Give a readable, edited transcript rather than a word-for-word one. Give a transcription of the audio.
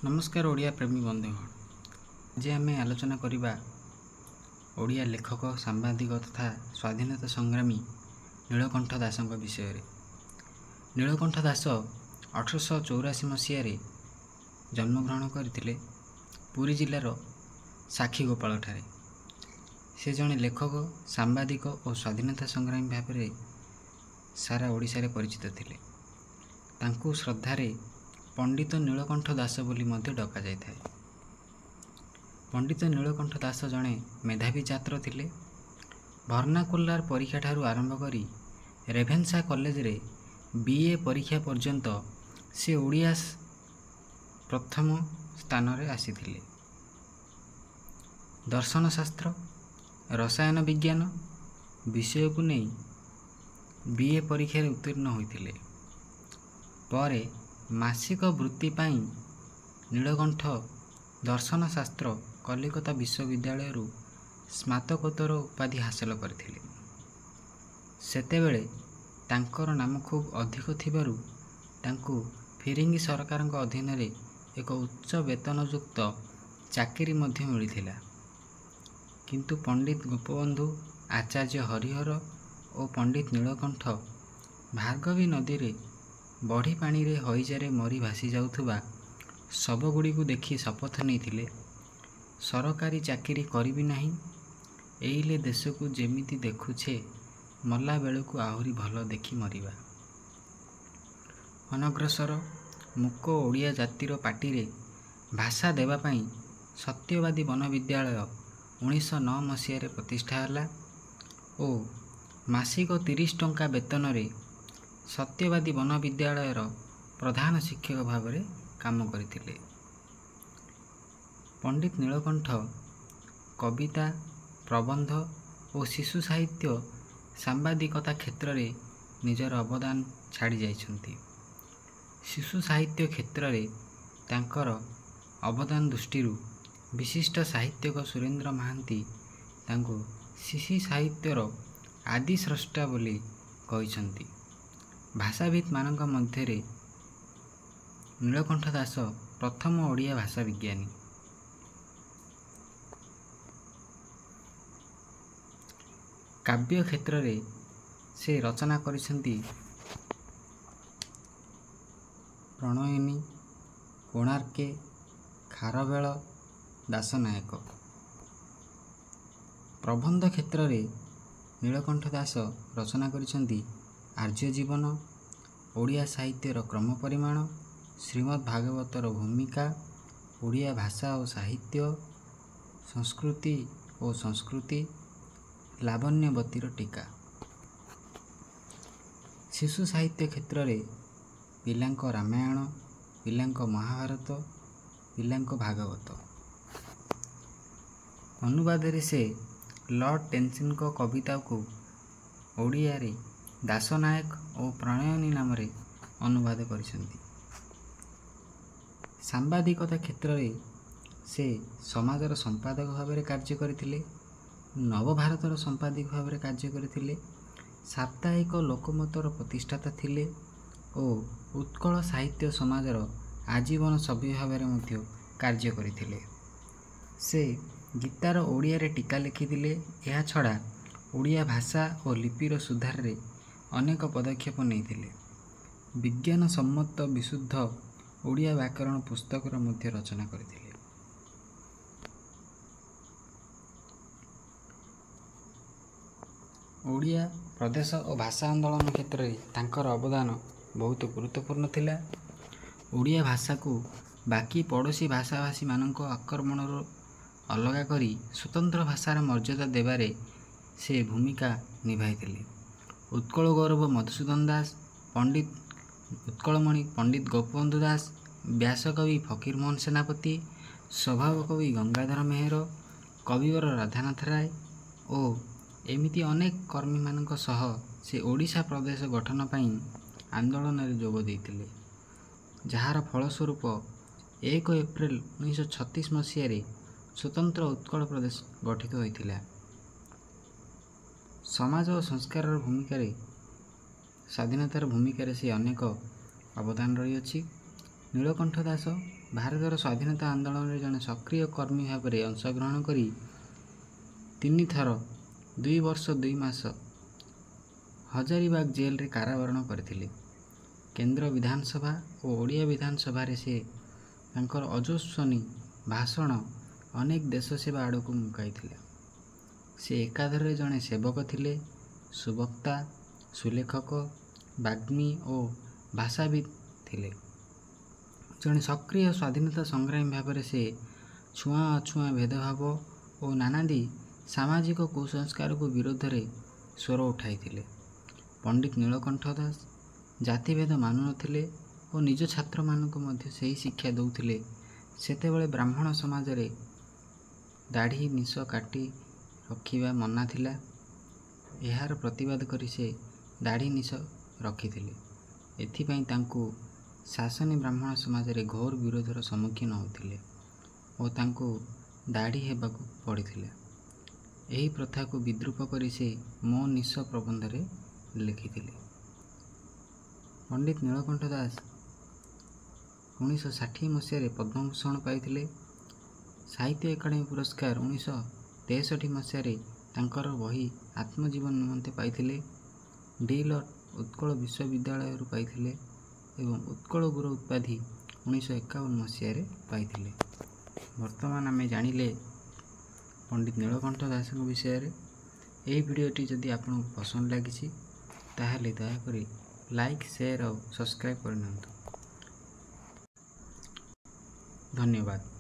ନମସ୍କାର ଓଡ଼ିଆ ପ୍ରେମୀ ବନ୍ଧୁଗଣ, ଆଜି ଆମେ ଆଲୋଚନା କରିବା ଓଡ଼ିଆ ଲେଖକ, ସାମ୍ବାଦିକ ତଥା ସ୍ୱାଧୀନତା ସଂଗ୍ରାମୀ ନୀଳକଣ୍ଠ ଦାସଙ୍କ ବିଷୟରେ। ନୀଳକଣ୍ଠ ଦାସ 1884 ମସିହାରେ ଜନ୍ମଗ୍ରହଣ କରିଥିଲେ ପୁରୀ ଜିଲ୍ଲାର ସାକ୍ଷୀଗୋପାଳଠାରେ। ସେ ଜଣେ ଲେଖକ, ସାମ୍ବାଦିକ ଓ ସ୍ୱାଧୀନତା ସଂଗ୍ରାମୀ ଭାବରେ ସାରା ଓଡ଼ିଶାରେ ପରିଚିତ ଥିଲେ। ତାଙ୍କୁ ଶ୍ରଦ୍ଧାରେ ପଣ୍ଡିତ ନୀଳକଣ୍ଠ ଦାସ ବୋଲି ମଧ୍ୟ ଡକାଯାଇଥାଏ। ପଣ୍ଡିତ ନୀଳକଣ୍ଠ ଦାସ ଜଣେ ମେଧାବୀ ଛାତ୍ର ଥିଲେ। ଭର୍ଣ୍ଣାକୁଲାର ପରୀକ୍ଷାଠାରୁ ଆରମ୍ଭ କରି ରେଭେନ୍ସା କଲେଜରେ ବି.ଏ. ପରୀକ୍ଷା ପର୍ଯ୍ୟନ୍ତ ସେ ଓଡ଼ିଆ ପ୍ରଥମ ସ୍ଥାନରେ ଆସିଥିଲେ। ଦର୍ଶନଶାସ୍ତ୍ର, ରସାୟନ ବିଜ୍ଞାନ ବିଷୟକୁ ନେଇ ବି.ଏ. ପରୀକ୍ଷାରେ ଉତ୍ତୀର୍ଣ୍ଣ ହୋଇଥିଲେ। ପରେ ମାସିକ ବୃତ୍ତି ପାଇଁ ନୀଳକଣ୍ଠ ଦର୍ଶନଶାସ୍ତ୍ର କଲିକତା ବିଶ୍ୱବିଦ୍ୟାଳୟରୁ ସ୍ନାତକୋତ୍ତର ଉପାଧି ହାସଲ କରିଥିଲେ। ସେତେବେଳେ ତାଙ୍କର ନାମ ଖୁବ୍ ଅଧିକ ଥିବାରୁ ତାଙ୍କୁ ଫିରିଙ୍ଗି ସରକାରଙ୍କ ଅଧୀନରେ ଏକ ଉଚ୍ଚ ବେତନଯୁକ୍ତ ଚାକିରି ମଧ୍ୟ ମିଳିଥିଲା। କିନ୍ତୁ ପଣ୍ଡିତ ଗୋପବନ୍ଧୁ, ଆଚାର୍ଯ୍ୟ ହରିହର ଓ ପଣ୍ଡିତ ନୀଳକଣ୍ଠ ଭାର୍ଗବୀ ନଦୀରେ ବଢ଼ି ପାଣିରେ ହଇଜାରେ ମରି ଭାସି ଯାଉଥିବା ଶବଗୁଡ଼ିକୁ ଦେଖି ଶପଥ ନେଇଥିଲେ, ସରକାରୀ ଚାକିରି କରିବି ନାହିଁ, ଏଇଲେ ଦେଶକୁ ଯେମିତି ଦେଖୁଛେ ମଲା ବେଳକୁ ଆହୁରି ଭଲ ଦେଖି ମରିବା। ଅନଗ୍ରସର ମୂକ ଓଡ଼ିଆ ଜାତିର ପାଟିରେ ଭାଷା ଦେବା ପାଇଁ ସତ୍ୟବାଦୀ ବନବିଦ୍ୟାଳୟ 1909 ମସିହାରେ ପ୍ରତିଷ୍ଠା ହେଲା ଓ ମାସିକ 30 ଟଙ୍କା ବେତନରେ ସତ୍ୟବାଦୀ ବନବିଦ୍ୟାଳୟର ପ୍ରଧାନ ଶିକ୍ଷକ ଭାବରେ କାମ କରିଥିଲେ। ପଣ୍ଡିତ ନୀଳକଣ୍ଠ କବିତା, ପ୍ରବନ୍ଧ ଓ ଶିଶୁ ସାହିତ୍ୟ, ସାମ୍ବାଦିକତା କ୍ଷେତ୍ରରେ ନିଜର ଅବଦାନ ଛାଡ଼ି ଯାଇଛନ୍ତି। ଶିଶୁ ସାହିତ୍ୟ କ୍ଷେତ୍ରରେ ତାଙ୍କର ଅବଦାନ ଦୃଷ୍ଟିରୁ ବିଶିଷ୍ଟ ସାହିତ୍ୟିକ ସୁରେନ୍ଦ୍ର ମହାନ୍ତି ତାଙ୍କୁ ଶିଶୁ ସାହିତ୍ୟର ଆଦି ସ୍ରଷ୍ଟା ବୋଲି କହିଛନ୍ତି। ଭାଷାବିତ୍ମାନଙ୍କ ମଧ୍ୟରେ ନୀଳକଣ୍ଠ ଦାସ ପ୍ରଥମ ଓଡ଼ିଆ ଭାଷା ବିଜ୍ଞାନୀ। କାବ୍ୟ କ୍ଷେତ୍ରରେ ସେ ରଚନା କରିଛନ୍ତି ପ୍ରଣୟିନୀ, କୋଣାର୍କେ, ଖାରବେଳ, ଦାସନାୟକ। ପ୍ରବନ୍ଧ କ୍ଷେତ୍ରରେ ନୀଳକଣ୍ଠ ଦାସ ରଚନା କରିଛନ୍ତି ଆର୍ଯ୍ୟଜୀବନ, ଓଡ଼ିଆ ସାହିତ୍ୟର କ୍ରମ ପରିମାଣ, ଶ୍ରୀମଦ୍ ଭାଗବତର ଭୂମିକା, ଓଡ଼ିଆ ଭାଷା ଓ ସାହିତ୍ୟ, ସଂସ୍କୃତି ଓ ସଂସ୍କୃତି, ଲାବଣ୍ୟବତୀର ଟୀକା। ଶିଶୁ ସାହିତ୍ୟ କ୍ଷେତ୍ରରେ ପିଲାଙ୍କ ରାମାୟଣ, ପିଲାଙ୍କ ମହାଭାରତ, ପିଲାଙ୍କ ଭାଗବତ। ଅନୁବାଦରେ ସେ ଲର୍ଡ଼ ଟେନିସନ୍ଙ୍କ କବିତାକୁ ଓଡ଼ିଆରେ ଦାସନାୟକ ଓ ପ୍ରଣୟିନୀ ନାମରେ ଅନୁବାଦ କରିଛନ୍ତି। ସାମ୍ବାଦିକତା କ୍ଷେତ୍ରରେ ସେ ସମାଜର ସମ୍ପାଦକ ଭାବରେ କାର୍ଯ୍ୟ କରିଥିଲେ, ନବଭାରତର ସମ୍ପାଦକ ଭାବରେ କାର୍ଯ୍ୟ କରିଥିଲେ, ସାପ୍ତାହିକ ଲୋକମତର ପ୍ରତିଷ୍ଠାତା ଥିଲେ ଓ ଉତ୍କଳ ସାହିତ୍ୟ ସମାଜର ଆଜୀବନ ସଭ୍ୟ ଭାବରେ ମଧ୍ୟ କାର୍ଯ୍ୟ କରିଥିଲେ। ସେ ଗୀତାର ଓଡ଼ିଆରେ ଟୀକା ଲେଖିଥିଲେ। ଏହାଛଡ଼ା ଓଡ଼ିଆ ଭାଷା ଓ ଲିପିର ସୁଧାରରେ ଅନେକ ପଦକ୍ଷେପ ନେଇଥିଲେ। ବିଜ୍ଞାନ ସମ୍ମତ ବିଶୁଦ୍ଧ ଓଡ଼ିଆ ବ୍ୟାକରଣ ପୁସ୍ତକର ମଧ୍ୟ ରଚନା କରିଥିଲେ। ଓଡ଼ିଆ ପ୍ରଦେଶ ଓ ଭାଷା ଆନ୍ଦୋଳନ କ୍ଷେତ୍ରରେ ତାଙ୍କର ଅବଦାନ ବହୁତ ଗୁରୁତ୍ୱପୂର୍ଣ୍ଣ ଥିଲା। ଓଡ଼ିଆ ଭାଷାକୁ ବାକି ପଡ଼ୋଶୀ ଭାଷାଭାଷୀମାନଙ୍କ ଆକ୍ରମଣରୁ ଅଲଗା କରି ସ୍ୱତନ୍ତ୍ର ଭାଷାର ମର୍ଯ୍ୟାଦା ଦେବାରେ ସେ ଭୂମିକା ନିଭାଇଥିଲେ। ଉତ୍କଳ ଗୌରବ ମଧୁସୂଦନ ଦାସ, ପଣ୍ଡିତ ଉତ୍କଳମଣି ପଣ୍ଡିତ ଗୋପବନ୍ଧୁ ଦାସ, ବ୍ୟାସକବି ଫକୀରମୋହନ ସେନାପତି, ସ୍ୱଭାବ କବି ଗଙ୍ଗାଧର ମେହେର, କବିବର ରାଧାନାଥ ରାୟ ଓ ଏମିତି ଅନେକ କର୍ମୀମାନଙ୍କ ସହ ସେ ଓଡ଼ିଶା ପ୍ରଦେଶ ଗଠନ ପାଇଁ ଆନ୍ଦୋଳନରେ ଯୋଗ ଦେଇଥିଲେ, ଯାହାର ଫଳସ୍ୱରୂପ 1 ଏପ୍ରିଲ 1936 ମସିହାରେ ସ୍ୱତନ୍ତ୍ର ଉତ୍କଳ ପ୍ରଦେଶ ଗଠିତ ହୋଇଥିଲା। ସମାଜ ଓ ସଂସ୍କାରର ଭୂମିକାରେ, ସ୍ୱାଧୀନତାର ଭୂମିକାରେ ସେ ଅନେକ ଅବଦାନ ରହିଅଛି। ନୀଳକଣ୍ଠ ଦାସ ଭାରତର ସ୍ୱାଧୀନତା ଆନ୍ଦୋଳନରେ ଜଣେ ସକ୍ରିୟ କର୍ମୀ ଭାବରେ ଅଂଶଗ୍ରହଣ କରି 3 ଥର 2 ବର୍ଷ 2 ମାସ ହଜାରିବାଗ ଜେଲରେ କାରାବରଣ କରିଥିଲେ। କେନ୍ଦ୍ର ବିଧାନସଭା ଓ ଓଡ଼ିଆ ବିଧାନସଭାରେ ସେ ତାଙ୍କର ଓଜସ୍ୱନୀ ଭାଷଣ ଅନେକ ଦେଶ ସେବା ଆଡ଼କୁ ମୁକାଇଥିଲା। ସେ ଏକାଧାରରେ ଜଣେ ସେବକ ଥିଲେ, ସୁବକ୍ତା, ସୁଲେଖକ, ବାଗ୍ମୀ ଓ ଭାଷାବିତ୍ ଥିଲେ। ଜଣେ ସକ୍ରିୟ ସ୍ୱାଧୀନତା ସଂଗ୍ରାମୀ ଭାବରେ ସେ ଛୁଆଁ ଅଛୁଆଁ ଭେଦଭାବ ଓ ନାନାଦି ସାମାଜିକ କୁସଂସ୍କାରକୁ ବିରୋଧରେ ସ୍ୱର ଉଠାଇଥିଲେ। ପଣ୍ଡିତ ନୀଳକଣ୍ଠ ଦାସ ଜାତିଭେଦ ମାନୁନଥିଲେ ଓ ନିଜ ଛାତ୍ରମାନଙ୍କୁ ମଧ୍ୟ ସେହି ଶିକ୍ଷା ଦେଉଥିଲେ। ସେତେବେଳେ ବ୍ରାହ୍ମଣ ସମାଜରେ ଦାଢ଼ି ନିଶ କାଟି ରଖିବା ମନା ଥିଲା। ଏହାର ପ୍ରତିବାଦ କରି ସେ ଦାଢ଼ି ନିଶ ରଖିଥିଲେ। ଏଥିପାଇଁ ତାଙ୍କୁ ଶାସନୀ ବ୍ରାହ୍ମଣ ସମାଜରେ ଘୋର ବିରୋଧର ସମ୍ମୁଖୀନ ହୋଇଥିଲେ ଓ ତାଙ୍କୁ ଦାଢ଼ି ହେବାକୁ ପଡ଼ିଥିଲା। ଏହି ପ୍ରଥାକୁ ବିଦ୍ରୂପ କରି ସେ ମୋ ନିଶ ପ୍ରବନ୍ଧରେ ଲେଖିଥିଲେ। ପଣ୍ଡିତ ନୀଳକଣ୍ଠ ଦାସ 1960 ମସିହାରେ ପଦ୍ମଭୂଷଣ ପାଇଥିଲେ। ସାହିତ୍ୟ ଏକାଡେମୀ ପୁରସ୍କାର 1963 ମସିହାରେ ତାଙ୍କର ବହି ଆତ୍ମଜୀବନ ନିମନ୍ତେ ପାଇଥିଲେ। ଡି ଲଟ୍ ଉତ୍କଳ ବିଶ୍ୱବିଦ୍ୟାଳୟରୁ ପାଇଥିଲେ ଏବଂ ଉତ୍କଳ ଗୁରୁ ଉପାଧି 1951 ମସିହାରେ ପାଇଥିଲେ। ବର୍ତ୍ତମାନ ଆମେ ଜାଣିଲେ ପଣ୍ଡିତ ନୀଳକଣ୍ଠ ଦାସଙ୍କ ବିଷୟରେ। ଏହି ଭିଡ଼ିଓଟି ଯଦି ଆପଣଙ୍କୁ ପସନ୍ଦ ଲାଗିଛି ତାହେଲେ ଦୟାକରି ଲାଇକ୍, ସେୟାର ଆଉ ସବସ୍କ୍ରାଇବ୍ କରିନିଅନ୍ତୁ। ଧନ୍ୟବାଦ।